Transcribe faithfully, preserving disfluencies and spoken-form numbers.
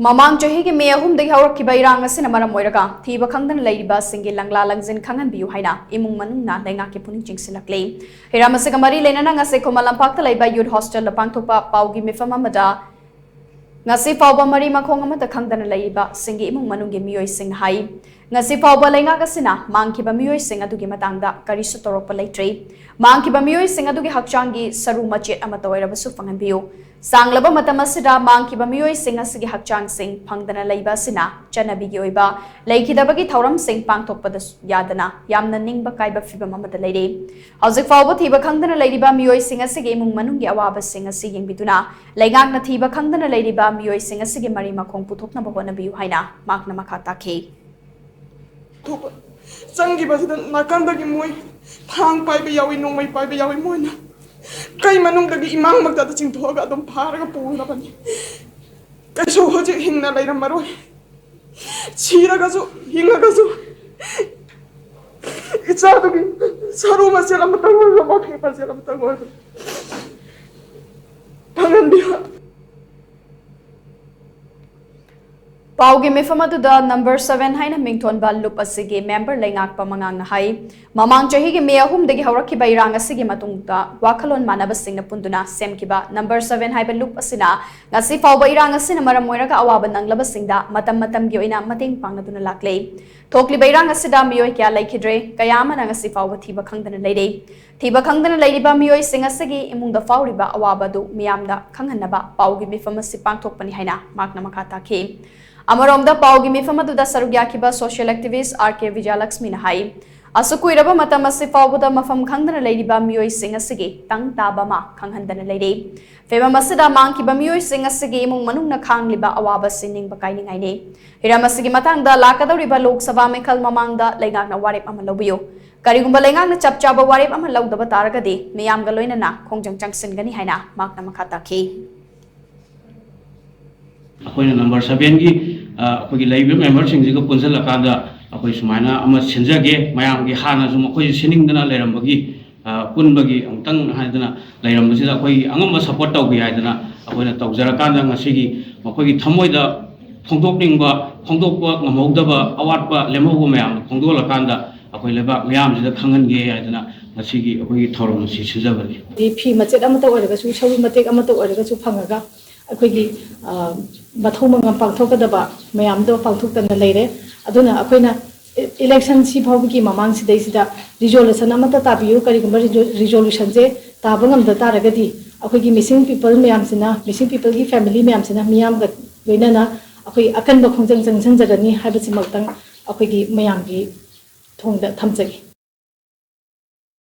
ꯃꯃꯥꯡ ꯆꯍꯤꯒꯤ ꯃꯦ ꯑꯍꯨꯝꯗꯒꯤ ꯍꯧꯔꯛꯈꯤꯕ ꯏꯔꯥꯡ ꯑꯁꯤꯅ ꯃꯔꯝ ꯑꯣꯏꯔꯒ ꯊꯤꯕ ꯈꯪꯗꯅ ꯂꯩꯔꯤꯕꯁꯤꯡꯒꯤ ꯂꯪꯂꯥ ꯂꯪꯖꯤꯟ ꯈꯪꯍꯟꯕꯤꯌꯨ ꯍꯥꯏꯅ ꯏꯃꯨꯡ ꯃꯅꯨꯡꯅ ꯂꯩꯉꯥꯛꯀꯤ ꯄꯨꯛꯅꯤꯡ ꯆꯤꯡꯁꯤꯜꯂꯛꯂꯤ꯫ ꯍꯤꯔꯝ ꯑꯁꯤꯒ ꯃꯔꯤ ꯂꯩꯅꯅ ꯉꯁꯤ ꯈꯨꯃꯟ ꯂꯝꯄꯥꯛꯇ ꯂꯩꯕ ꯌꯨꯠ ꯍꯣꯁꯇꯦꯜꯗ ꯄꯥꯡꯊꯣꯛꯄ ꯄꯥꯎꯒꯤ ꯃꯤꯐꯝ ꯑꯃꯗ ꯉꯁꯤ ꯐꯥꯎꯕ ꯃꯔꯤ ꯃꯈꯣꯡ ꯑꯃꯠꯇ ꯈꯪꯗꯅ ꯂꯩꯔꯤꯕꯁꯤꯡꯒꯤ ꯏꯃꯨꯡ ꯃꯅꯨꯡꯒꯤ ꯃꯤꯑꯣꯏꯁꯤꯡꯅ ꯍꯥꯏ, ꯉꯁꯤ ꯐꯥꯎꯕ ꯂꯩꯉꯥꯛ ꯑꯁꯤꯅ ꯃꯥꯡꯈꯤꯕ ꯃꯤꯑꯣꯏꯁꯤꯡ ꯑꯗꯨꯒꯤ ꯃꯇꯥꯡꯗ ꯀꯔꯤꯁꯨ ꯇꯧꯔꯛꯄ ꯂꯩꯇ꯭ꯔꯤ꯫ ꯃꯥꯡꯈꯤꯕ ꯃꯤꯑꯣꯏꯁꯤꯡ ꯑꯗꯨꯒꯤ ꯍꯛꯆꯥꯡꯒꯤ ꯁꯔꯨ ꯃꯆꯦꯠ ꯑꯃꯠꯇ ꯑꯣꯏꯔꯕꯁꯨ ꯐꯪꯍꯟꯕꯤꯌꯨ꯫ ꯁꯥꯡꯂꯕ ꯃꯇꯝ ꯑꯁꯤꯗ ꯃꯥꯡꯈꯤꯕ ꯃꯤꯑꯣꯏꯁꯤꯡ ꯑꯁꯤꯒꯤ ꯍꯛꯆꯥꯡꯁꯤꯡ ꯐꯪꯗꯅ ꯂꯩꯕ ꯑꯁꯤꯅ ꯆꯠꯅꯕꯤꯒꯤ ꯑꯣꯏꯕ ꯂꯩꯈꯤꯗꯕꯒꯤ ꯊꯧꯔꯝꯁꯤꯡ ꯄꯥꯡꯊꯣꯛꯄꯗꯁꯨ ꯌꯥꯗꯅ ꯌꯥꯝꯅ ꯅꯤꯡꯕ ꯀꯥꯏꯕ ꯐꯤꯕꯝ ꯑꯃꯗ ꯂꯩꯔꯦ꯫ ꯍꯧꯖꯤꯛ ꯐꯥꯎꯕ ꯊꯤꯕ ꯈꯪꯗꯅ ꯂꯩꯔꯤꯕ ꯃꯤꯑꯣꯏꯁꯤꯡ ꯑꯁꯤꯒꯤ ꯏꯃꯨꯡ ꯃꯅꯨꯡꯒꯤ ꯑꯋꯥꯕꯁꯤꯡ ꯑꯁꯤ ꯌꯦꯡꯕꯤꯗꯨꯅ ꯂꯩꯉꯥꯛꯅ ꯊꯤꯕ ꯈꯪꯗꯅ ꯂꯩꯔꯤꯕ ꯃꯤꯑꯣꯏꯁꯤꯡ ꯑꯁꯤꯒꯤ ꯃꯔꯤ ꯃꯈꯣꯡ ꯄꯨꯊꯣꯛꯅꯕ ꯍꯣꯠꯅꯕꯤꯌꯨ ꯍꯥꯏꯅ ꯃꯍꯥꯛꯅ ꯃꯈꯥ ꯇꯥꯈꯤ꯫ ꯊꯣꯛꯄ ꯆꯪꯈꯤꯕꯁꯤꯗ ꯅꯥꯀꯟꯗꯒꯤ ꯃꯣꯏ ꯊꯥꯡ ꯄꯥꯏꯕ ꯌꯥꯎꯏ, ꯅꯣꯡꯃꯩ ꯄꯥꯏꯕ ꯌꯥꯎꯏ꯫ ꯃꯣꯏꯅ ꯀꯩ ꯃꯅꯨꯡꯗꯒꯤ ꯏꯃꯥꯡꯃꯛꯇꯗ ꯆꯤꯡꯊꯣꯛꯑꯒ ꯑꯗꯨꯝ ꯐꯥꯔꯒ ꯄꯨꯈ꯭ꯔꯕꯅꯤ꯫ ꯀꯩꯁꯨ ꯍꯧꯖꯤꯛ ꯍꯤꯡꯅ ꯂꯩꯔꯝꯃꯔꯣꯏ꯫ ꯁꯤꯔꯒꯁꯨ ꯍꯤꯡꯉꯒꯁꯨ ꯏꯆꯥꯗꯨꯒꯤ ꯁꯔꯨ ꯃꯆꯦꯠ ꯑꯃꯇꯪ ꯑꯣꯏꯔꯁꯨ, ꯃꯐꯤ ꯃꯆꯦꯠ ꯑꯃꯇꯪ ꯑꯣꯏꯔꯁꯨ ꯐꯪꯍꯟꯕꯤꯌꯨ꯫ ꯄꯥꯎꯒꯤ ꯃꯤꯐꯝ ꯑꯗꯨꯗ ꯅꯝꯕꯔ ꯁꯚꯦꯟ ꯍꯥꯏꯅ ꯃꯤꯡꯊꯣꯟꯕ ꯂꯨꯞ ꯑꯁꯤꯒꯤ ꯃꯦꯝꯕꯔ ꯂꯩꯉꯥꯛꯄ ꯃꯉꯥꯡꯅ ꯍꯥꯏ, ꯃꯃꯥꯡ ꯆꯍꯤꯒꯤ ꯃꯦ ꯑꯍꯨꯝꯗꯒꯤ ꯍꯧꯔꯛꯈꯤꯕ ꯏꯔꯥꯡ ꯑꯁꯤꯒꯤ ꯃꯇꯨꯡꯗ ꯋꯥꯈꯜꯂꯣꯟ ꯃꯥꯟꯅꯕꯁꯤꯡꯅ ꯄꯨꯟꯗꯨꯅ ꯁꯦꯝꯈꯤꯕ ꯅꯝꯕꯔ ꯁꯚꯦꯟ ꯍꯥꯏꯕ ꯂꯨꯞ ꯑꯁꯤꯅ ꯉꯁꯤ ꯐꯥꯎꯕ ꯏꯔꯥꯡ ꯑꯁꯤꯅ ꯃꯔꯝ ꯑꯣꯏꯔꯒ ꯑꯋꯥꯕ ꯅꯪꯂꯕꯁꯤꯡꯗ ꯃꯇꯝ ꯃꯇꯝꯒꯤ ꯑꯣꯏꯅ ꯃꯇꯦꯡ ꯄꯥꯡꯅꯗꯨꯅ ꯂꯥꯛꯂꯦ꯫ ꯊꯣꯛꯂꯤꯕ ꯏꯔꯥꯡ ꯑꯁꯤꯗ ꯃꯤꯑꯣꯏ ꯀꯌꯥ ꯂꯩꯈꯤꯗ꯭ꯔꯦ, ꯀꯌꯥ ꯑꯃꯅ ꯉꯁꯤ ꯐꯥꯎꯕ ꯊꯤꯕ ꯈꯪꯗꯅ ꯂꯩꯔꯦ꯫ ꯊꯤꯕ ꯈꯪꯗꯅ ꯂꯩꯔꯤꯕ ꯃꯤꯑꯣꯏꯁꯤꯡ ꯑꯁꯤꯒꯤ ꯏꯃꯨꯡꯗ ꯐꯥꯎꯔꯤꯕ ꯑꯋꯥꯕ ꯑꯗꯨ ꯃꯤꯌꯥꯝꯗ ꯈꯪꯍꯟꯅꯕ ꯄꯥꯎꯒꯤ ꯃꯤꯐꯝ ꯑꯁꯤ ꯄꯥꯡꯊꯣꯛꯄꯅꯤ ꯍꯥꯏꯅ ꯃꯍꯥꯛꯅ ꯃꯈꯥ ꯇꯥꯈꯤ꯫ ꯑꯃꯔꯣꯝꯗ ꯄꯥꯎꯒꯤ ꯃꯤꯐꯝ ꯑꯗꯨꯗ ꯁꯔꯨꯛ ꯌꯥꯈꯤꯕ social activist R K ꯕꯤꯖꯌꯂꯛꯁꯃꯤꯅ ꯍꯥꯏ, ꯑꯁꯨꯛ ꯀꯨꯏꯔꯕ ꯃꯇꯝ ꯑꯁꯤ ꯐꯥꯎꯕꯗ ꯃꯐꯝ ꯈꯪꯗꯅ ꯂꯩꯔꯤꯕ ꯃꯤꯑꯣꯏꯁꯤꯡ ꯑꯁꯤꯒꯤ ꯇꯪ ꯇꯥꯕ ꯑꯃ ꯈꯪꯍꯟꯗꯅ ꯂꯩꯔꯦ꯫ ꯐꯤꯚꯝ ꯑꯁꯤꯗ ꯃꯥꯡꯈꯤꯕ ꯃꯤꯑꯣꯏꯁꯤꯡ ꯑꯁꯤꯒꯤ ꯏꯃꯨꯡ ꯃꯅꯨꯡꯅ ꯈꯥꯡꯂꯤꯕ ꯑꯋꯥꯕ ꯑꯁꯤ ꯅꯤꯡꯕ ꯀꯥꯏꯅꯤꯡꯉꯥꯏꯅꯤ꯫ ꯍꯤꯔꯝ ꯑꯁꯤꯒꯤ ꯃꯇꯥꯡꯗ ꯂꯥꯛꯀꯗꯧꯔꯤꯕ ꯂꯣꯛ ꯁꯚꯥ ꯃꯤꯈꯜ ꯃꯃꯥꯡꯗ ꯂꯩꯉꯥꯛꯅ ꯋꯥꯔꯦꯞ ꯑꯃ ꯂꯧꯕꯤꯌꯨ꯫ ꯀꯔꯤꯒꯨꯝꯕ ꯂꯩꯉꯥꯛꯅ ꯆꯞ ꯆꯥꯕ ꯋꯥꯔꯦꯞ ꯑꯃ ꯂꯧꯗꯕ ꯇꯥꯔꯒꯗꯤ ꯃꯤꯌꯥꯝꯒ ꯂꯣꯏꯅꯅ ꯈꯣꯡꯖꯪ ꯆꯪꯁꯤꯟꯒꯅꯤ ꯍꯥꯏꯅ ꯃꯍꯥꯛꯅ ꯃꯈꯥ ꯇꯥꯈꯤ꯫ ꯑꯩꯈꯣꯏꯅ ꯅꯝꯕꯔ ꯁꯚꯦꯟꯒꯤ ꯑꯩꯈꯣꯏꯒꯤ ꯂꯩꯔꯤꯕ ꯃꯦꯝꯕꯔꯁꯤꯡꯁꯤꯒ ꯄꯨꯟꯁꯤꯜꯂꯀꯥꯟꯗ ꯑꯩꯈꯣꯏ ꯁꯨꯃꯥꯏꯅ ꯑꯃ ꯁꯤꯟꯖꯒꯦ, ꯃꯌꯥꯝꯒꯤ ꯍꯥꯟꯅꯁꯨ ꯃꯈꯣꯏꯁꯨ ꯁꯤꯟꯅꯤꯡꯗꯅ ꯂꯩꯔꯝꯕꯒꯤ ꯄꯨꯟꯕꯒꯤ ꯑꯃꯨꯛꯇꯪ ꯍꯥꯏꯗꯅ ꯂꯩꯔꯝꯕꯁꯤꯗ ꯑꯩꯈꯣꯏꯒꯤ ꯑꯉꯝꯕ ꯁꯞꯄꯣꯔꯠ ꯇꯧꯒꯦ ꯍꯥꯏꯗꯅ ꯑꯩꯈꯣꯏꯅ ꯇꯧꯖꯔꯀꯥꯟꯗ ꯉꯁꯤꯒꯤ ꯃꯈꯣꯏꯒꯤ ꯊꯃꯣꯏꯗ ꯐꯣꯡꯗꯣꯛꯅꯤꯡꯕ, ꯐꯣꯡꯗꯣꯛꯄ ꯉꯝꯍꯧꯗꯕ, ꯑꯋꯥꯠꯄ ꯂꯦꯝꯍꯧꯕ ꯃꯌꯥꯝꯗꯣ ꯐꯣꯡꯗꯣꯛꯍꯜꯂꯀꯥꯟꯗ ꯑꯩꯈꯣꯏ ꯂꯩꯕꯥꯛ ꯃꯤꯌꯥꯝꯁꯤꯗ ꯈꯪꯍꯟꯒꯦ ꯍꯥꯏꯗꯅ ꯉꯁꯤꯒꯤ ꯑꯩꯈꯣꯏꯒꯤ ꯊꯧꯔꯝ ꯑꯁꯤ ꯁꯤꯟꯖꯕꯅꯤ꯫ ꯐꯤ ꯃꯆꯦꯠ ꯑꯃꯇ ꯑꯣꯏꯔꯒꯁꯨ, ꯁꯔꯨꯛ ꯃꯇꯦꯛ ꯑꯃꯇ ꯑꯣꯏꯔꯒꯁꯨ ꯐꯪꯉꯒ ꯑꯩꯈꯣꯏꯒꯤ, ꯑ, ꯃꯊꯧ ꯃꯉꯝ ꯄꯥꯡꯊꯣꯛꯀꯗꯕ ꯃꯌꯥꯝꯗꯣ ꯄꯥꯡꯊꯣꯛꯇꯅ ꯂꯩꯔꯦ꯫ ꯑꯗꯨꯅ ꯑꯩꯈꯣꯏꯅ ꯏ-, election ꯁꯤ ꯐꯥꯎꯕꯒꯤ ꯃꯃꯥꯡꯁꯤꯗꯩꯁꯤꯗ resolution ꯑꯃꯠꯇ ꯇꯥꯕꯤꯌꯨ꯫ ꯀꯔꯤꯒꯨꯝꯕ resolution ꯁꯦ ꯇꯥꯕ ꯉꯝꯗ ꯇꯥꯔꯒꯗꯤ ꯑꯩꯈꯣꯏꯒꯤ missing people ꯃꯌꯥꯝꯁꯤꯅ, missing people ꯒꯤ family ꯃꯌꯥꯝꯁꯤꯅ ꯃꯤꯌꯥꯝꯒ ꯂꯣꯏꯅꯅ ꯑꯩꯈꯣꯏ ꯑꯀꯟꯕ ꯈꯣꯡꯖꯪ ꯆꯪꯁꯤꯟꯖꯒꯅꯤ ꯍꯥꯏꯕꯁꯤꯃꯛꯇꯪ ꯑꯩꯈꯣꯏꯒꯤ ꯃꯌꯥꯝꯒꯤ ꯊꯣꯡꯗ ꯊꯝꯖꯒꯦ꯫